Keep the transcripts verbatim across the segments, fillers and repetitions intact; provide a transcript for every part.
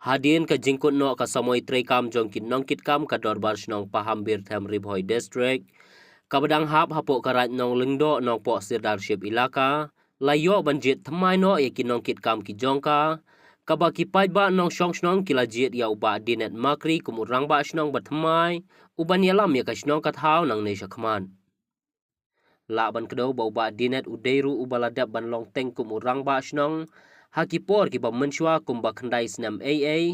Hadien ka jingkut noh ka samoi treikam jong ki nongkitkam ka Dorbar Shnong Pahambirthem Ri Bhoi District, kaba dang hap hapoh ka Raid Nonglyngdoh Nongpoh Sirdarship Elaka, la ïoh ban jied thymmai noh ïa ki nongkitkam ki jong ka, kaba ki paidbah nongshong shnong ki la jied ïa u Bah Dinet Makri kum u Rangbah Shnong ba thymmai, u ban ïalam ïa ka shnong ka thaw nangne shakhmat. Lah ban kdew ba u Bah Dinet u dei ruh uba la dep ban long teng kum u Rangbah Shnong ha ki por kiba mynshuwa kumba khyndai snem ei ei,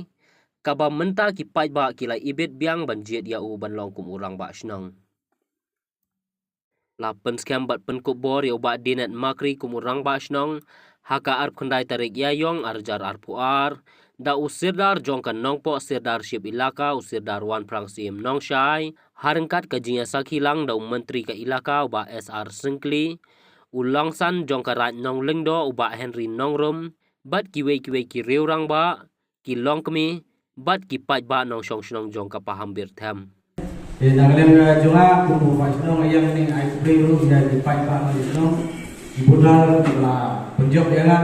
kaba mynta ki paidbah ki la ibit biang ban jied ïa u ban long kum u Rangbah Shnong. La pynskhem bad pynkup bor ïa u Bah Dinet Makri kum u Rangbah Shnong ha ka arphew khyndai tarik Ïaïong arhajar arphew ar, da u Sirdar jong ka Nongpoh Sirdarship Elaka, u Sirdar Wanphrang Syiem Nongshai, ha ryngkat ka jingïasakhi lang da u Myntri ka Elaka u Bah S R Syngkli, u Longsan jong ka Raid Nonglyngdoh u Bah Henry Nongrum, bad kiwei kiwei ki riew rangbah, ki longkmie, bad ki paidbah nongshong shnong jong ka Pahambirthem. Te na ka liang jong nga kum u Rangbah Shnong, ïa nga ai khublei ruh ïa ki paidbah nongshong shnong, ki bun la pynjop ïa nga,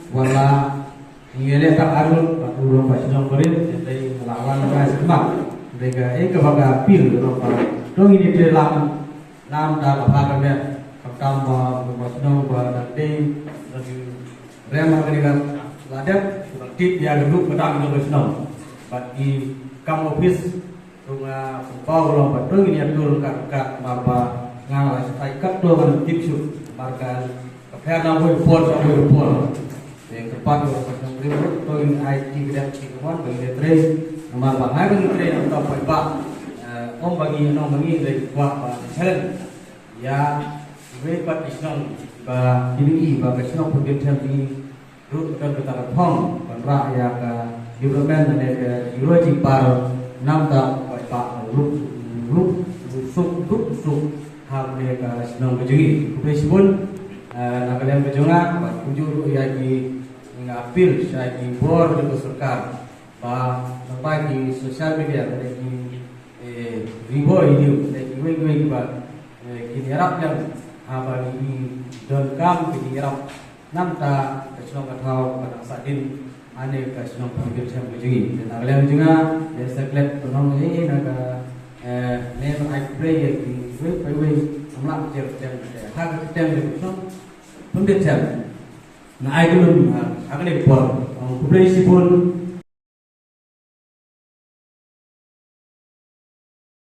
wat la ngi leh tak arun bad u Rangbah Shnong barit, ïa dei la wan ka sma. Dei ka, eh, kaba ka appeal ka long ba to ngin ïa trei lang namar ka ba ka met, khamtam ba u Rangbah Shnong ba dang dei, dang rem ha kane ka lad dep, ba tip ïa ka ruh ka dang jong ka shnong. Bad ki kam office, to nga pynpaw ka long ba to ngin ïa tur ryngkat ryngkat, namar ba nga la shai katto ngan tip shuh, namar ka pher na wei por sha wei por. Te kyrpad ïa u Rangbah Shnong barim ruh, to ngin ai ki kdem ki kmon ba ngin ïa trei, namar ba haba ngi trei na bynta u paidbah, eh, ym ba ngi nong ba ngi lei kwah ba challenge ïa kiwei pat ki shnong ba ki ngi ba ka shnong Pahambirthem ngi ruh ka don kata ka thong ban rah ïa ka development lane ka jingïohi jingpar namar ba ka ruh ruh suk ruh suk ha kane ka shnong ka jong ngi. Khublei shibun, eh, na ka liang ka jong nga, bad kumjuh ruh ïa ki, nga appeal sha ki bor jong ka sorkar ba namar ki social media lane ki, eh, Ri Bhoi News lane kiwei kiwei kiba, eh, kin ïarap lem haba ngi donkam ki jingïarap namar ka shnong ka thaw ka nang sahdien, lane ka shnong Pahambirthem ka jong ngi. Te na ka liang jong nga, ïa sa klet pynlong ei ei na ka, eh, ne ai khublei ïa kiwei pa iwei, samla kyrteng kyrteng, ha ka kyrteng ka shnong Pahambirthem. Na ai khublei, ha kane ka por, ong khublei shibun.